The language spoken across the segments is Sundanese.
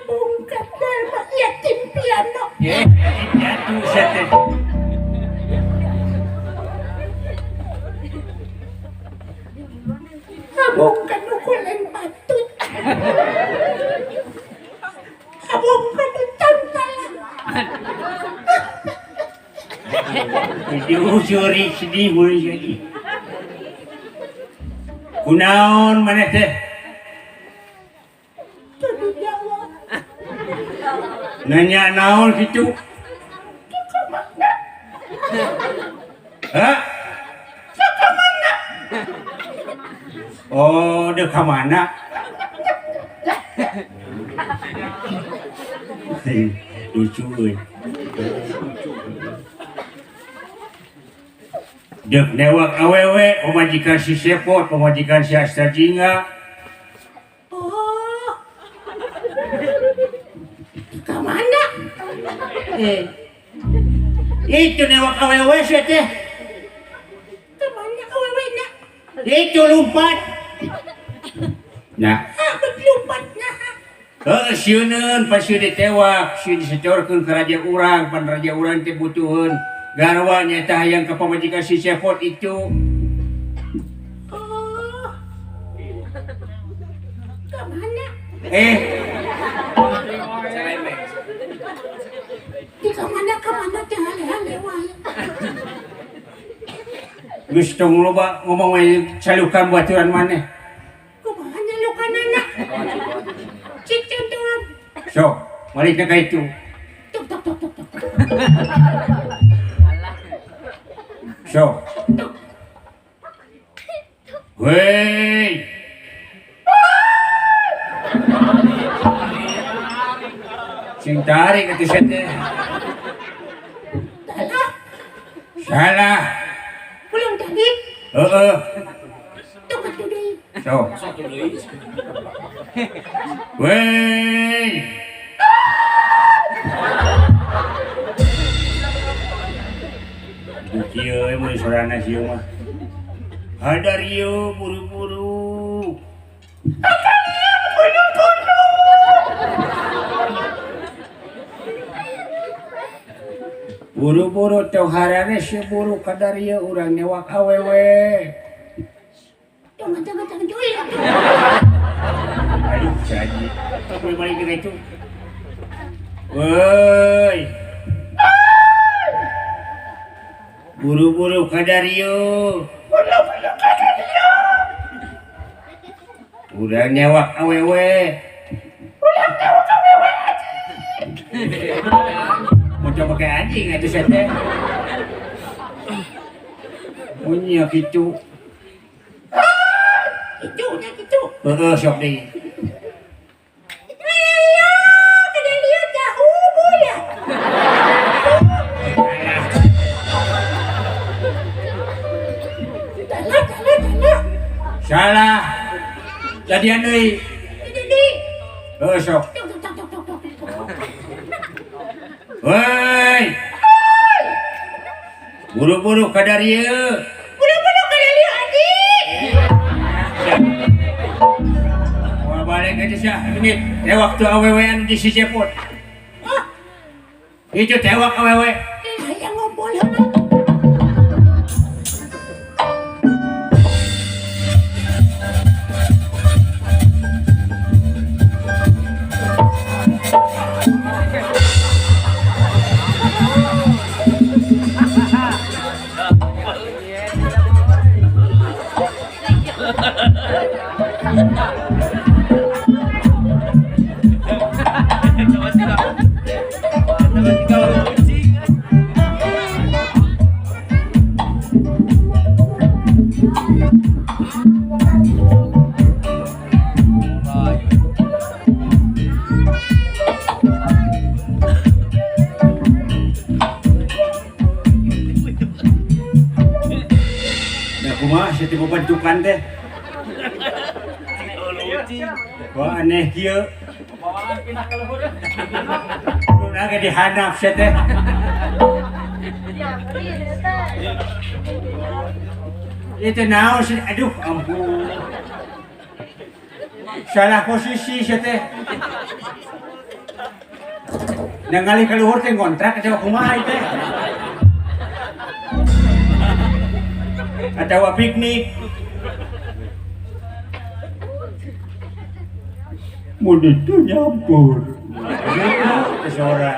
Abong ka yatim piano. Yatim piatu sia teh. Abong ka nu kulen patut. Abong ka nu tantala. Diusuri sedih mun jadi. Kunaon maneh teh? Teu dijawab. Nanya naon kitu? Ka mana? Hah? Ka mana? Oh, dek ka mana? Lucu euy. Dek newak awewe pamajikan si Sepot, pamajikan si Asta Jingga. Oh. Ka mana? Eh. Itu newak awewe sia teh. Ka mana awewena? Itu lompat. Nah, Ah, bet lompat nah. heuh sieuneun pas sieun ditewak, sieun disetorkeun ka raja urang, pan raja urang teh butuheun garwa nyaeta hayang ka pamajikan si Sepot itu. Oh. Ka mana? Eh, Di ka mana ka mana teh hale-hale wae. Geus tong loba ngomong we calukan baturan maneh. Kumaha nyalukanana? Cik contohan. Sok, balik ka itu. Tuk tuk tuk tuk tuk. Sok. Tuk. Wey. Sing tarik atuh sia teh. Salah. Salah. Ulang tadi. Heeh. Tuk atuh deui. Sok. Wey. Kieu we mun sorana sieu mah. Hadario buru-buru. Hadario buru-buru. Buru-buru teu harare si buru kadario urang newak awewe. Tong jangan jangan jual. Aduh, saji. Boleh balik ke itu. Woi. Buru-buru kadario. Buru-buru kadario. Urang newak awewe. Urang newak awewe anjing. Mau coba pakai anjing atuh sia teh. Punya kitu. Kitu nya kitu. Heeh, sok deui. Ayo, kadario tahu bulat. Salah, salah, salah. Salah. Jadian deui. Jadi deui. Heeh, sok. Tuk tuk tuk tuk tuk tuk. Woi. Buru-buru kadario. Buru-buru kadario anjing. Wah, balik aja sia. Ini tewak tuh awewe anu di si Cepot. Hah? Itu tewak awewe. Hayang ngompol heula. Nah, kumaha sia teh bentukan teh? Wah, aneh kieu. Udah ge dihanap sia teh. Itu naon sih? Aduh, ampun. Salah posisi sia teh. Yang ngalih ka luhur teh ngontrak atawa kumaha teh? Atawa piknik. Mun itu nyampur. Gitu sora.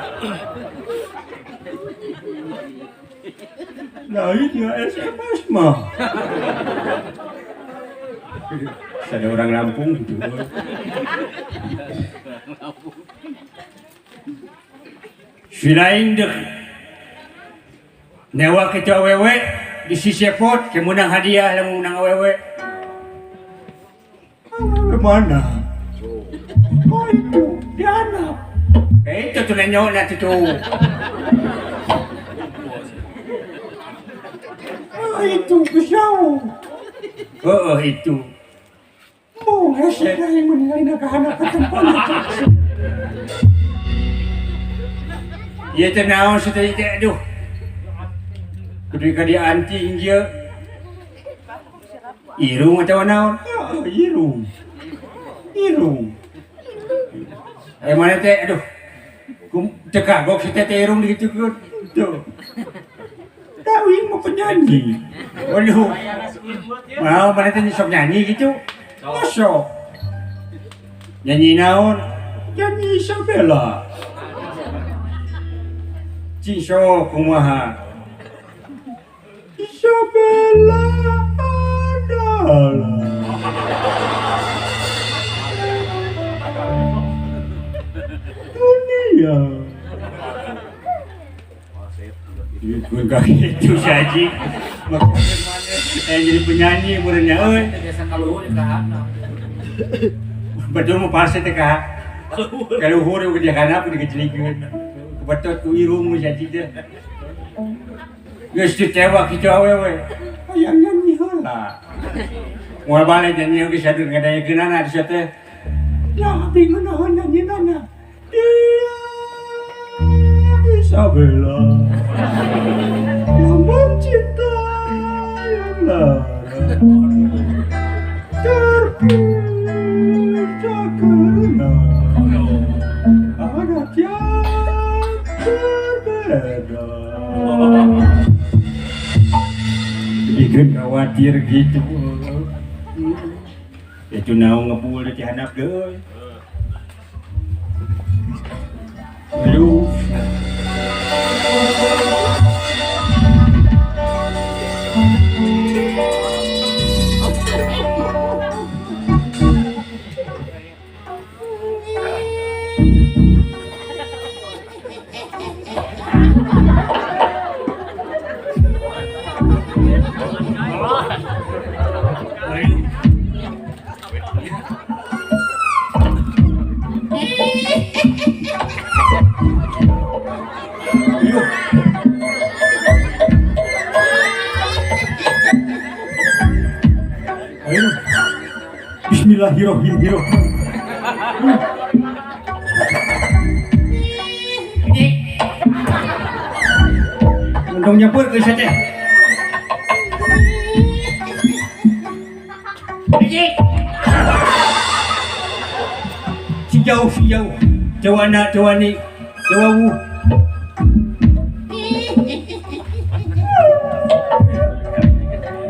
Lain ya SMS mah. Ada orang Lampung gitu. Silain deh. Nyawa ketua awewe di si Cepot ke menang hadiah lamun menang awewe. Awewe mana? Oh itu di anak. Itu tuh nenyo na itu. Ah itu kesau. Oh itu. Oh hese dah yang meninggalin ke anak ketempon. Ieu teh naon si teh aduh. Kudu ka dia anting ieu. Irung atawa naon? Heeh, irung. Irung. Eh mana teh aduh. Kum teu kagok si teh irung digitukeun. Tuh. Kawin mau penyanyi. Waduh. Mau mana teh sok nyanyi gitu? Masuk. Nyanyi naon? Nyanyi Isabella. Ciso kumaha? Isabella adalah dunia. Gue gak gitu saji. Makanya jadi penyanyi murnya euy. Biasa kaluhur ka handap. Betul mau pasti teh ka. Kaluhur di handap dikecelikeun. Kebetot ku irung mu saji teh. Geus ditewak kitu awewe. Hayang nyanyi heula. Moal balik nyanyi geus sadur ngadayekeunana di teh. Ya bingung naon nyanyinana. Dia Isabella yang mencintai yang lara terpisah karena adat yang berbeda. Bikin khawatir gitu. Itu naon ngebul di handap deui. Aduh. Bismillahirrahmanirrahim. Untung nyebur ke teh. Si jauh, si jauh. Jauh anak, jauh anik, jauh awu.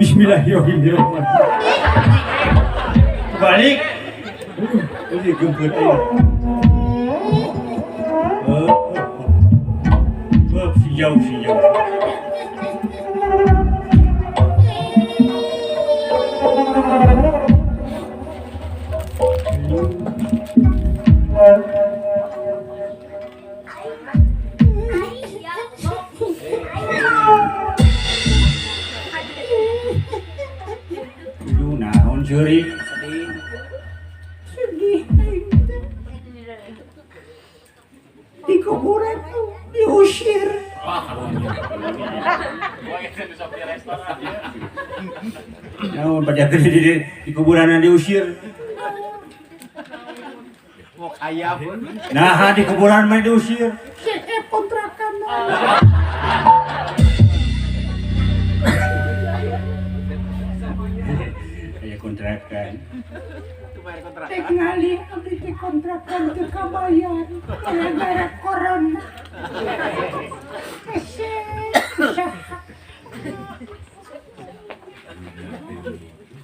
Bismillahirrahmanirrahim. Balik. Ini gempur aja. Si jauh, si jauh. Aduh, naon seuri? Sedih. Di kuburan diusir. Naon pada di kuburan diusir. Mau kaya pun. Nah, di kuburan mah diusir. CF kontrakan. Kontrakan. Rek ngalih abdi teh kontrakan teu kabayar gara-gara corona. Hese usaha.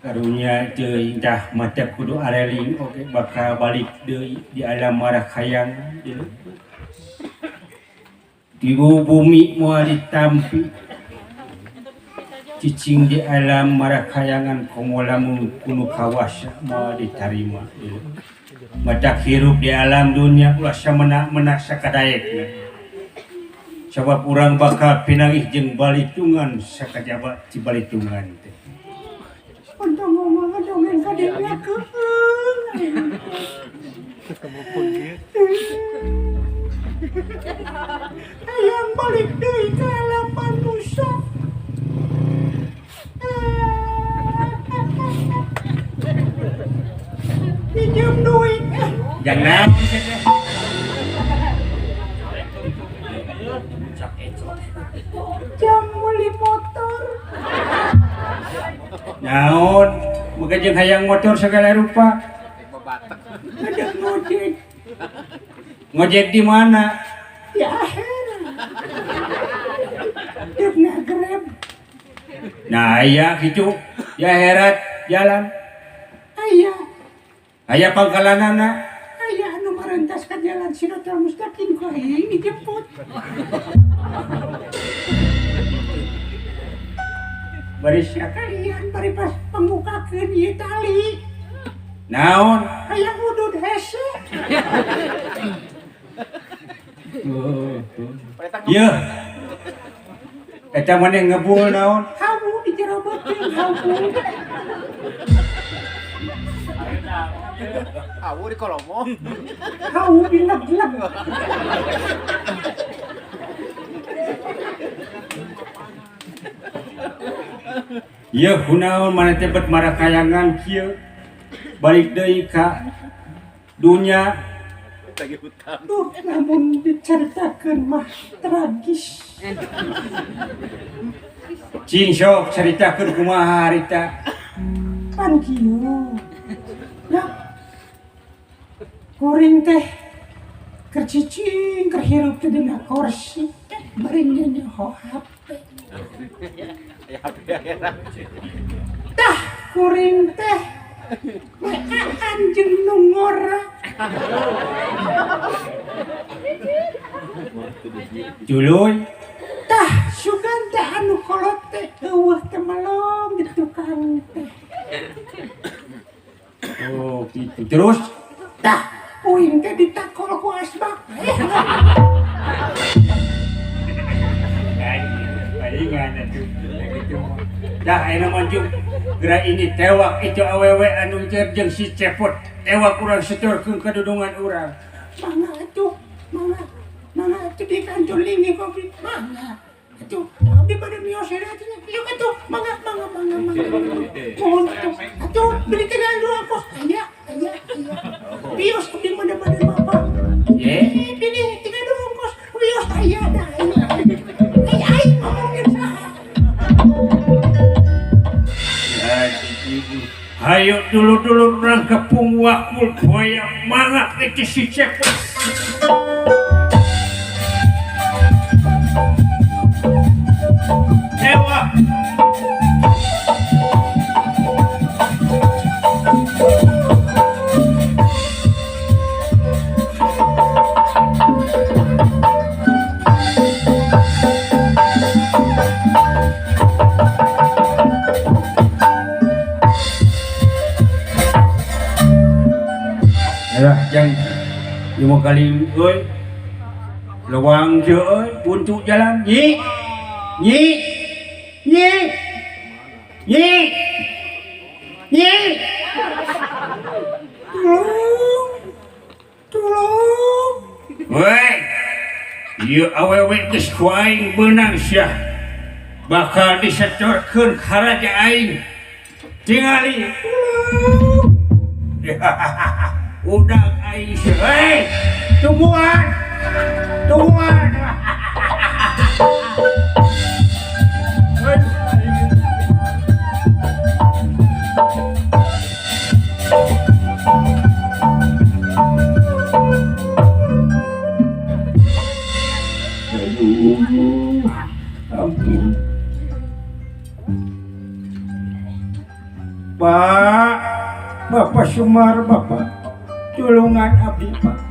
Karunya teuing tah mata kudu areling oge bakal balik deui di alam marakhayangan di leupeut. Di bumi moal ditampi. Cicing di alam marakhayangan komo lamun kuno kawasa moal ditarima di leupeut. Matak hirup di alam dunia ulah samena-mena sakadaekna. Sabab urang bakal pinanggih jeung balitungan sakajaba ti balitungan teh. Untung ngomong dongeng ka dinya keung. Hayang balik deui ka alam manusia. Pinjam duit. Jangan. Jam beli motor. Naon, muka jeung hayang motor segala rupa. Ada ngojek. Ngojek di mana? Di akhirat. Dek Grab. Nah, aya gitu. Di akhirat jalan. Aya. Aya pangkalanana. Aya anu marentas ka jalan Siratal Mustaqim ku aing dijemput. Bari sia kalian bari pas pembukakeun ieu tali. Naon? Hayang udud hese. Yeuh. Eta maneh ngebul naon? Hawu di jero beuteung hawu. Hawu di kolomong. Hawu dileg-leg. Yeuh kunaon maneh teh bet marakayangan kieu. Balik deui ka dunya. Duh, lamun dicaritakeun mah tragis. Cing sok caritakeun kumaha harita. Pan kieu. Nah, kuring teh keur cicing keur hirup teh dina kursi teh bari nyenyoho HP. Tah kuring teh WA-an jeung nu ngora. Tuluy. Tah sugan teh anu kolot teh eueuh teh melong di tukang teh. Oh gitu. Terus? Tah uing teh ditakol ku asbak. Palingan atuh gitu. Dah ayeuna mah jeung geura ini tewak itu awewe anu jeung si Cepot tewak urang setorkeun ka dudungan urang. Mangga atuh, mangga. Mangga atuh di kantor linggih kopi. Mangga. Atuh abdi bade mios heula atuh. Yuk atuh, mangga mangga mangga mangga. Mohon atuh. Atuh beli tinggal dua kos. Aya, aya, aya. Bios abdi mah bade bapak. Ye. Pilih tinggal dua kos. Bios aya dah aya. Ai ai ngomongin saha. Hayo dulu-dulu urang kepung wakul goyang mangga itu si Cepot. Dewa. Alah, jang lima kali euy. Lewang je euy, buntu jalan. Nyi. Nyi. Nyi. Nyi. Nyi. Tolong. Tolong. Woi. Ieu awewe geus ku aing beunang sia. Bakal disetorkeun ka raja aing. Tingali. Udang aing sia. Hei, tungguan. Tungguan. Aduh. Aduh, ampun. Pak, Bapak Sumar, Bapak, tulungan abdi, Pak.